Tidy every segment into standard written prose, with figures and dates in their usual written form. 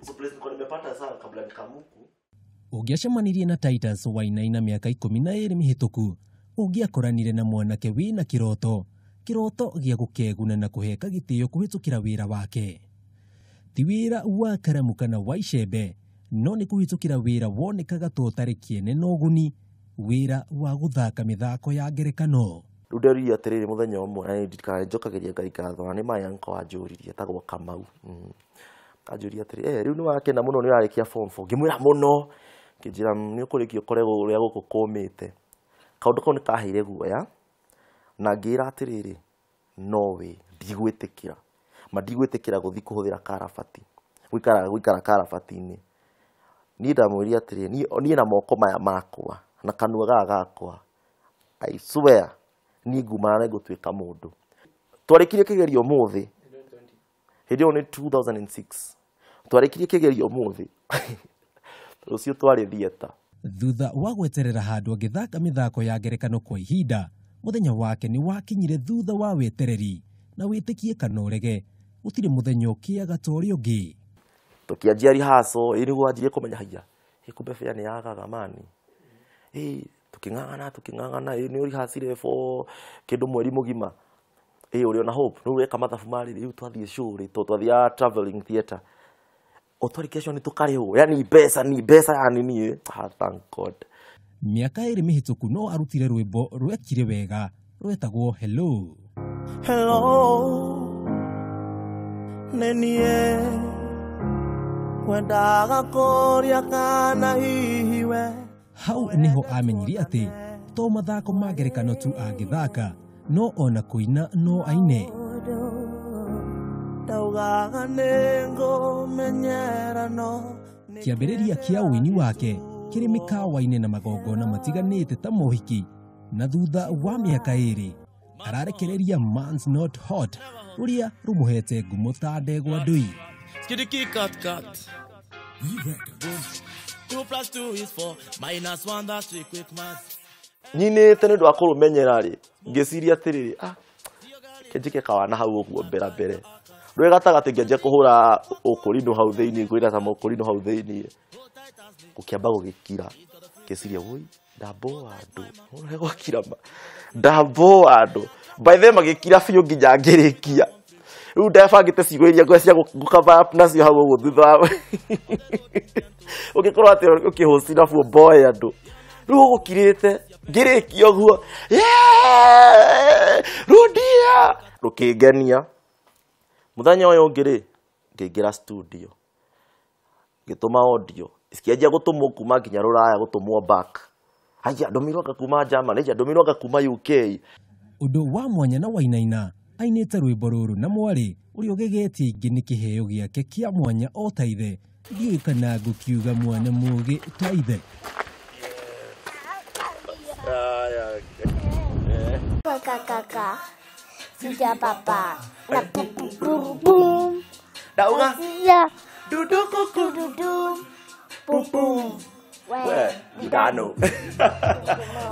So place nilikuwa nimepata sana kabla nikamuku. Ũngĩacemanirie na Titus Wainaina mĩaka 12 mĩhĩtũku, ũngĩakoranire na mwanake wĩna kĩroto, kĩroto gĩa gũkeguna na kũheka gĩtĩo kũhĩtũkĩra wĩra wake. Ti wĩra wa karamu kana wa icembe, no nĩ kũhĩtũkĩra wĩra wonekaga ta ũtarĩ kĩene na ũguni, wĩra wa gũthaka mĩthako ya ngerekano. Rĩu nderirie atĩrĩrĩ mũthenya ũmwe, na ndirikanaga nĩnjokagĩria Ngai ngatho, na nĩ my uncle wanjũririe, etagwo Kamau. Anjũria atĩrĩ, rĩu nĩwakena mũno nĩũrarĩkia form 4. Ngĩmwĩra mũno, ngĩnjĩra nĩũkũrĩkia ũkore ũrĩa gũkũ kũmĩte. Kaũndũ kau nĩkaheire guoya, na ngĩĩra atĩrĩrĩ, no way, ndigwĩtĩkĩra. Ma ndigwĩtĩkĩra gũthiĩ kũhũthĩra karabati, gũikara karabati-inĩ. Niĩ ndamwĩrire atĩrĩrĩ, niĩ na moko maya makwa, na kanua gaka gakwa, I swear, niĩ ngumana na ngũtuĩka mũndũ. Twarĩkirie kĩgerio ũmũthĩ, hĩndĩ ĩyo nĩ 2006. Twarĩkirie kĩgerio ũmũthĩ, rũciũ twarĩ theatre. Thutha wa gweterera handũ agĩthaka mĩthako ya ngerekano kwa ihinda, mũthenya wake nĩ wakinyire thutha wa wetereri, na wĩtĩkie kana ũrege, gũtirĩ mũthenya ũkĩaga ta ũrĩa ũngĩ. Tũkĩanjia rehearsal, ĩ nĩguo wanjirie kũmenya haiya, ĩ kumbe fare nĩ yagaga mani. Ĩ tuking'ang'ana tuking'ang'ana, ĩ nĩ ũrihacire for kĩndũ mweri mũgima. Ĩ ũrĩ ona hope, rĩu weka mathabu ma rĩrĩ, rĩu twathiĩ show rĩ, tondũ twathiaga travelling theatre. O twarĩkia show nĩ tũkarĩhwo, yani mbeca ni mbeca yani niĩ. Ah, thank God. Mĩaka 2 mĩhĩtũku no arutire rwĩmbo rwekire wega rwetagwo Hello. Hello, nĩ niĩ ngwendaga kũria kana hihi we. Hau nĩho amenyire atĩ to mathako ma ngerekano tu angĩthaka, no ona kũina no aine. Ndaugaga nĩngũmenyera no Kĩambĩrĩria kĩa ũini wake kĩrĩ mĩkawa-inĩ na magongona matiganĩte ta mohiki, na thutha wa mĩaka 2 ararekereria Man's Not Hot rũrĩa rũmũhete ngumo ta ndegwa ndũi. Skidiki cut cut. 2 + 2 is 4 minus 1, that's 3, quick maths. Nyinĩte nĩ ũndũ wa kũrũmenyera rĩ, ngĩciria atĩrĩrĩ, kĩnjĩke kawana hau ũguo mbere mbere. Rwĩ gatagatĩ ngĩanjia kũhũra ũkũrinũ hau thĩinĩ, kwĩra ta mũkũrinũ hau thĩinĩ. Gũkĩamba gũgĩkira. Ngĩciria, woi, ndamboa andũ. Ũrĩa gwakira ma. Ndamboa andũ. By the way, magĩkira biũ nginya ngĩrĩkia. Rĩu ndebangĩte ciugo iria ngwenda cia gũcover up nacio hau ũguo thutha wa. Ũngĩkorwo atĩ ũkĩhũci na buo mboe andũ. Rĩu ũgũkirĩte, ngĩrĩkia ũguo. Yeah! Rudia! Rũkĩngenia. Mũthenya ũyũ ũngĩ rĩ, ngĩingĩra studio. Ngĩtũma audio. Cikĩanjia gũtũmwo kuma nginya Rũraya, gũtũmwo back. Haiya, ndũmĩirwo anga kuma Germany, haiya, ndũmĩirwo anga kuma UK. Ũndũ wa mwanya na Wainaina, ainĩte rwĩmbo rũrũ na mwarĩ ũrĩa ũgegetie aingĩ nĩ kĩheo gĩake kĩa mwanya o ta ithe. Ndiũĩ kana ngũkiuga mwana mũũgĩ ta ithe. Kaka, sija papa, na pum pum pum. Ndauga. Sija. Dudu kuku. Dudu. Pum pum. We, ndano.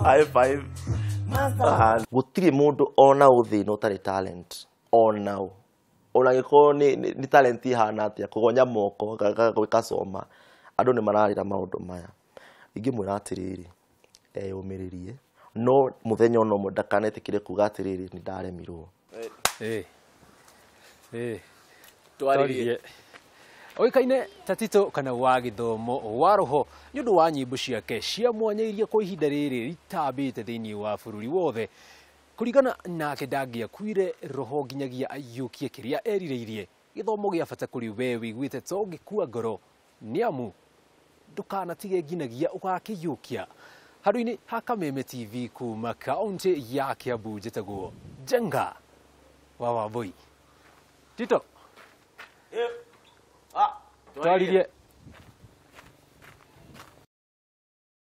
High five. Gũtirĩ mũndũ ona ũ thĩ ĩno ũtarĩ talent. Ona ũ. Ona angĩkorwo nĩ talent ihana atĩa, kũgonya moko, gwĩka coma. Andũ nĩ mararĩra maũndũ maya. Ingĩmwĩra atĩrĩrĩ, eyũmĩrĩrie. No mũthenya ona ũmwe ndakanetĩkĩre kuga atĩrĩrĩ, nĩ ndaremirwo. Twaririe. Oĩkaine ta Tito kana wa gĩthomo wa roho nĩ ũndũ wa nyĩmbo ciake cia mwanya iria kwa ihinda rĩrĩ ritambĩte thĩinĩ wa bũrũri wothe. Kũringana nake ndangĩakuire roho nginyagia aiyũkie kĩrĩa erirĩirie. Gĩthomo gĩa bata kũrĩ we wĩiguĩte ta ũngĩkua ngoro nĩ amu ndũkanatige nginyagia ũgakĩiyũkia. Handũ-inĩ ha Kameme TV kuma kaũntĩ ya Kiambu njĩtagwo Njenga wa Wambui. Tito. Twaririe.